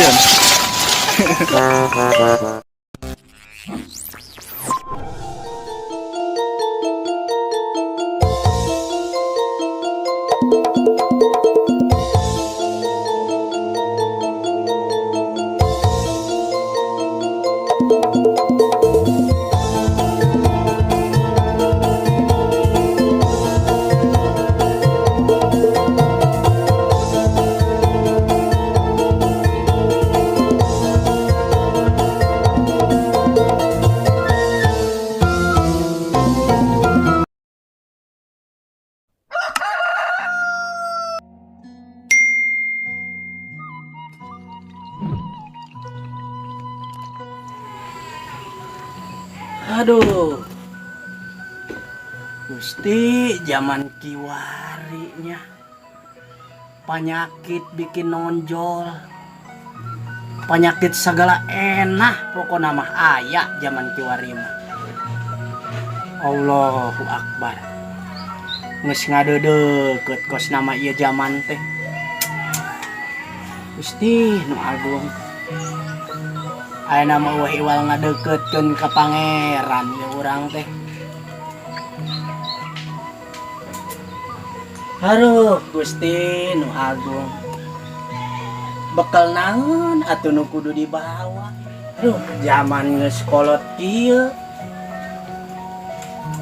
Sieun. Aduh. Gusti, zaman kiwari nya. Penyakit bikin nonjol. Penyakit segala enak pokoknya mah aya zaman kiwari mah. Allahu Akbar. Geus ngadeudekeut kos nama ieu zaman teh. Gusti nu agung. Ayeuna mah euweuh iwal ngadeuketkeun ka pangeran ya urang teh. Aduh, Gusti nu agung. Bekal naon atuh nu kudu dibawa? Aduh, zaman geus kolot kieu.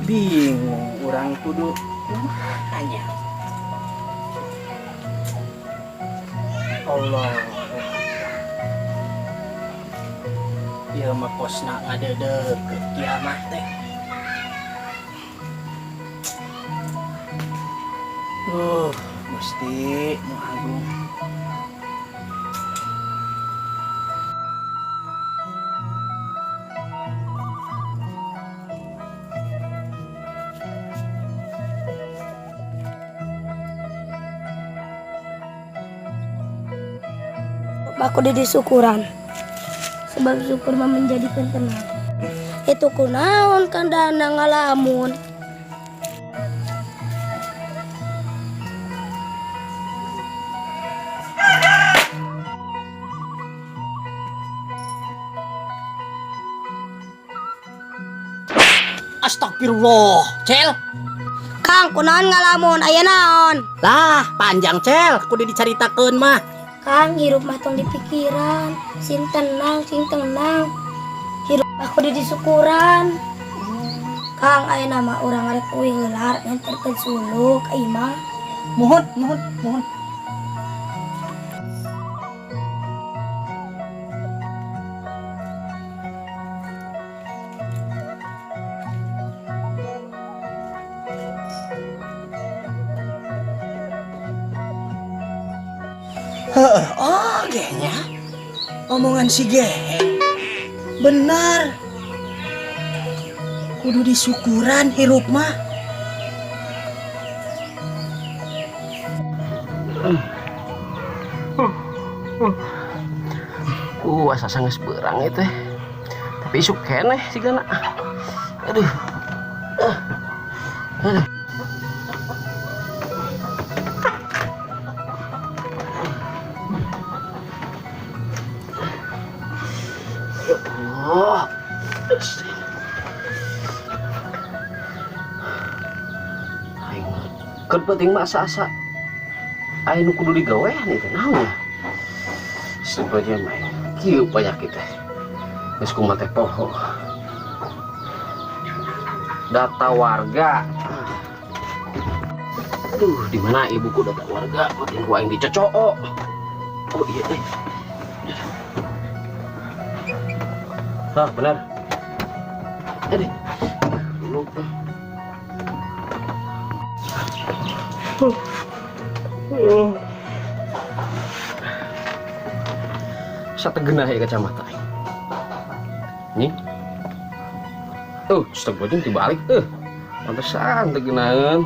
Bingung urang kudu kumaha nya. Allah. Ieu mah kosna ngadeudeukeut kiamat teh. Gusti nu agung. Aku di syukuran. Sebab syukur mah menjadikan tenang. Itu kunaon Kang Danang ngalamun? Astagfirullah, Cel. Kang, kunaon ngalamun? Aya naon? Lah, panjang Cel, kudu dicaritakeun mah. Kang, hirup mah tong dipikiran. Sing tenang, sing tenang. Hirup aku di syukuran. Kang, aya nama urang rek uih heula nganterkeun suluh ka imah. Mohon, mohon, mohon. Heeh, oh nya. Omongan si Geheng. Benar. Kudu disyukuran hirup mah. Asa geus beurang ieu teh. Tapi isuk keneh sigana. Aduh. Aduh. Ya Allah. Aing keur penting mah asa-asa aya nu kudu digawean ieu teh naon ya? Astagfirullahaladzim, aing kieu penyakit teh. Geus kumaha teh poho. Data warga. Aduh, di mana ibuku data warga? Penting ku aing dicocok. Oh iya teh. Ah, benar. Aduh. Lupa. Satu genah ya kacamata. Nih. Astagfirullahaladzim dibalik. Pantesan tegenahan.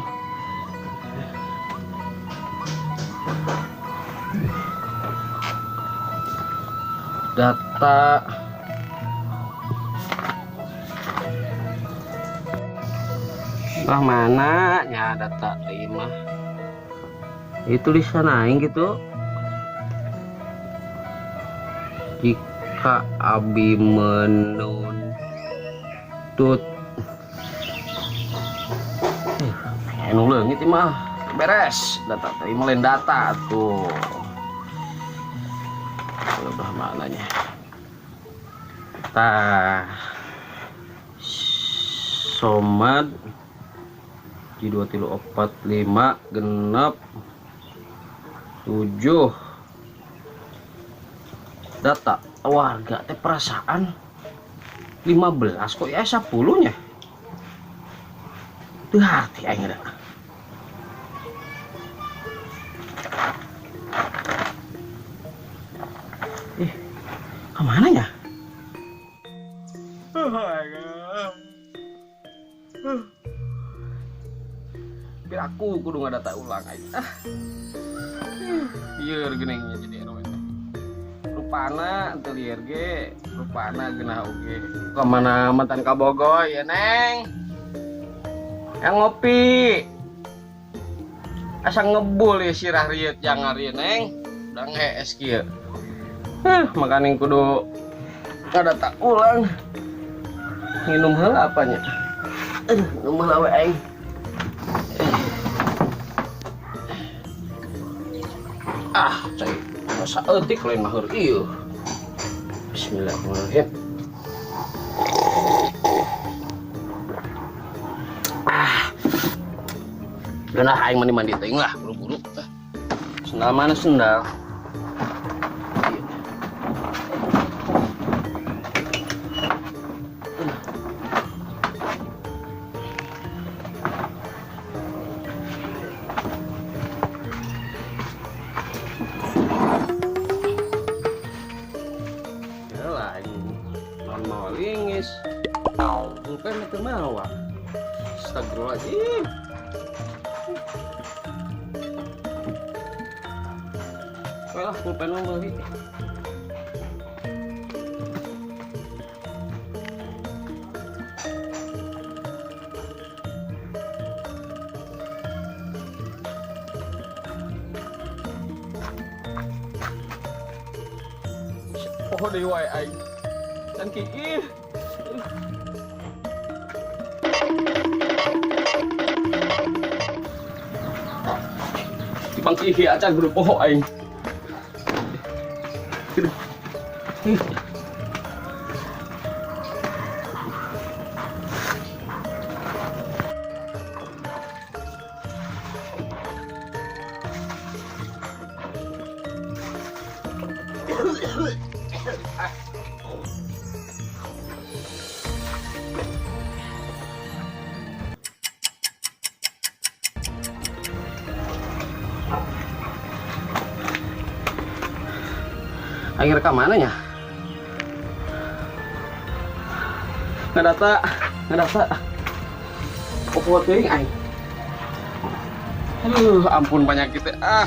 Data. Wah, mana nya data lima. Itu tulisan aing gitu. Jika abi menuntut, anu leungit ieu mah. Beres data teh mah, lain data tuh. Udah mananya tah? Somad di 2, 3, 4, 5, 6, 7 data warga teh. Perasaan 15 kok ya 10 nya tuh. Hati aing ada. Ih, kemana ya? Oh my God. Biar aku kudu ngadata ulang aja. Ah. Lieur geningnya jadi RW teh. Rupana teu lieur ge, rupana geunah oge. Kemana mantan kabogoh ya, Neng? Yang ngopi. Asa ngebul ya sirah rieut jangan rieu, Neng. Udah ngees kieu. Huh, makaning kudu ngadata ulang. Minum heula apanya? Aduh, minum heula we aing. Ah, cai masa eutik lain mah ieu. Bismillahirrahmanirrahim. Ah. Geunah aing mandi mandi teuing lah, buru-buru. Ah. Sendal mana sendal? Iya. Yalah, aing non mau lingis. Pulpen itu mawa. Astagfirullahaladzim. Lah, pulpen mah beli. Oh, deui wae aing. Dan ki ih. Di pangki acan kudu poho aing. Ih. Aing rek mana nya? Ngadata, ngadata. Poho teuing aing. Aduh, ampun penyakit teh. Ah.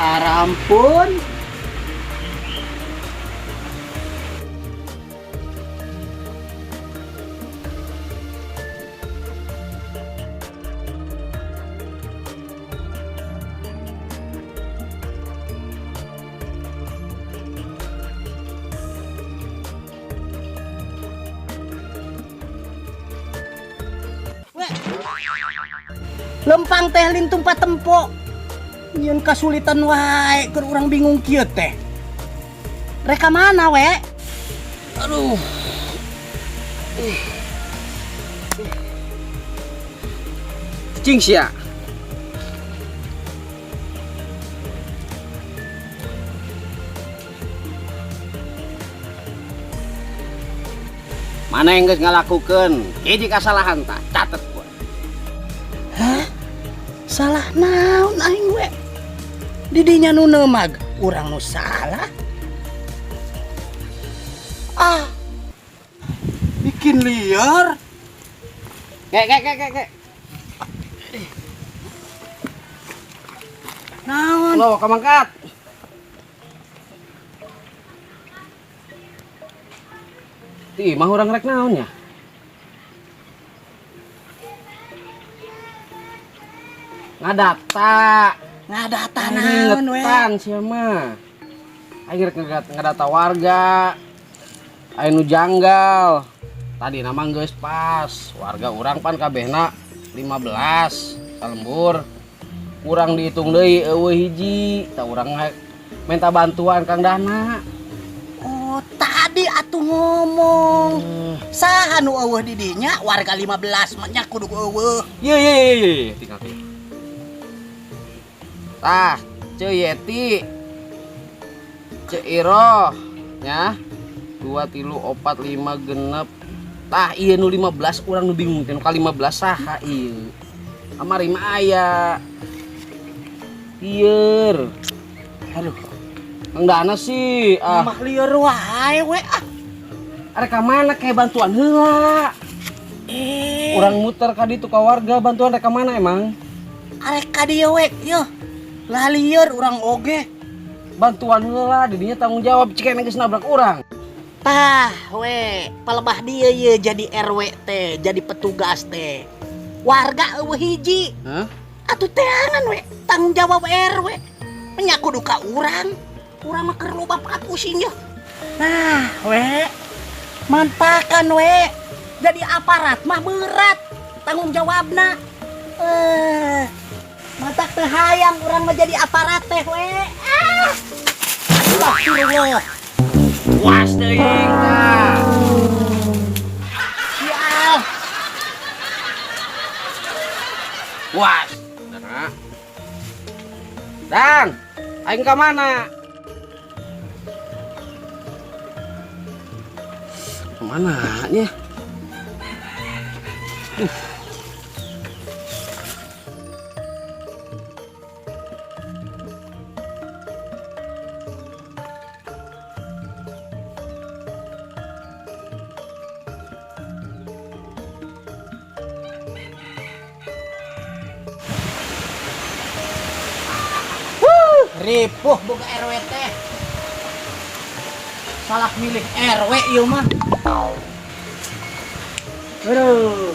Arampun. Lempang teh lintung patempo. Nyieun kasulitan wae keur urang bingung kieu teh. Rek ka mana we? Aduh. Cing sia. Mana yang geus ngalakukeun hiji kasalahan, tah catet gua. Hah? Salah naon aing we? Didinya nu neumag, urang nu salah. Ah. Bikin liar. Kek kek kek kek, kek. Naon? Lo kamangkat. Ti mah urang rek naon nya? Ngadata. Ngadata naon we? Ngetan sia mah. Aing rek ngadata warga. Aing nu janggal. Tadi nama geus pas. Warga urang pan kabehna 15 salembur. Kurang dihitung deui eueuh hiji. Tah urang minta bantuan Kang Dana. Oh, tadi atuh ngomong. Saha nu eueuh di dinya warga 15 mah nya kudu eueuh. Ye ye ye ye, ye. Tinggal teh. Tah, Ceu Yeti. Ceu Iroh nya. 2 3 4 5 genep. Tah ieu nu 15 urang nu bingung teh nu ka 15 saha ieu. Kamari mah aya. Lieur. Aduh, Kang Dana sih, ah. Mah lieur wae we ah. Arek ka mana kayak bantuan heula. Urang muter ka ditu ka warga bantuan rek ka mana emang? Arek ka dieu we, yeuh. Lah lieur urang oge. Bantuan heula didinya tanggung jawab cik geus nabrak urang. Tah we, palebah dieu ye jadi RW teh, jadi petugas teh. Warga eueuh hiji. Hah? Atuh teangan we, tanggung jawab RW. Nya kudu ka urang. Urang mah keur loba pusing yeuh. Nah, we. Mantakan we. Jadi aparat mah berat tanggung jawabna. Matak teu hayang urang mah jadi aparat teh we. Ah. Astagfirullah. Was teuing tah. Sial. Was. Dana. Dan, aing ka mana? Kemana nya? Ripuh boga RW teh. Salah milih RW ieu mah. Aduh.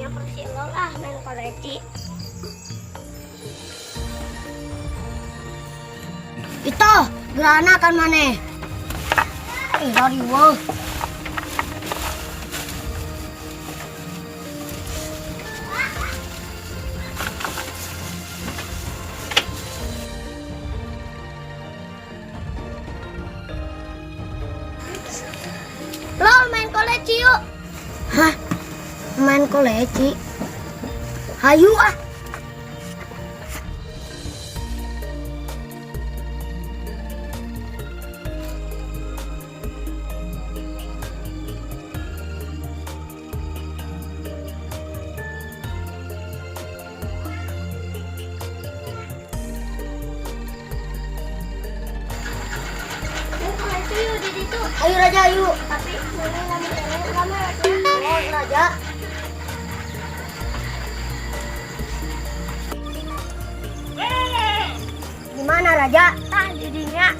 Yang persi lol ah main koleci. Itu gerana kan maneh. Dari wah. Lol main koleci yuk. Hah? Main koleci? Hayu ah. Ayo Raja, ayo. Tapi mana namanya ini rame. Oh, Raja. Gimana Raja? Tah jadinya.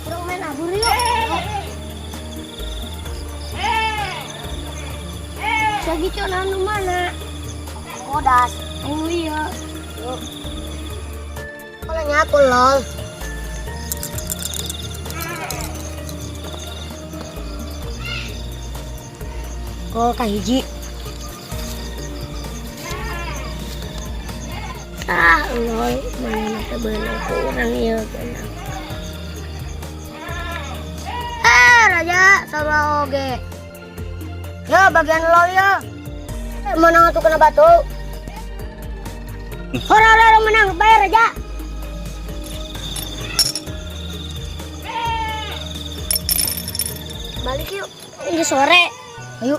Bro main abur yuk. Lagi cok nanu mana? Kodas. Oh iya. Yuk. Kalau nyaku lol. Kok kahiji? Ah, lol, mana teh beunang ku urang ieu beunang. Raja sama oge. Ya bagian lol ya. Menang atuh kena batu. Ora ora ora menang, bayar Raja. Balik yuk. Ini sore. Ayo.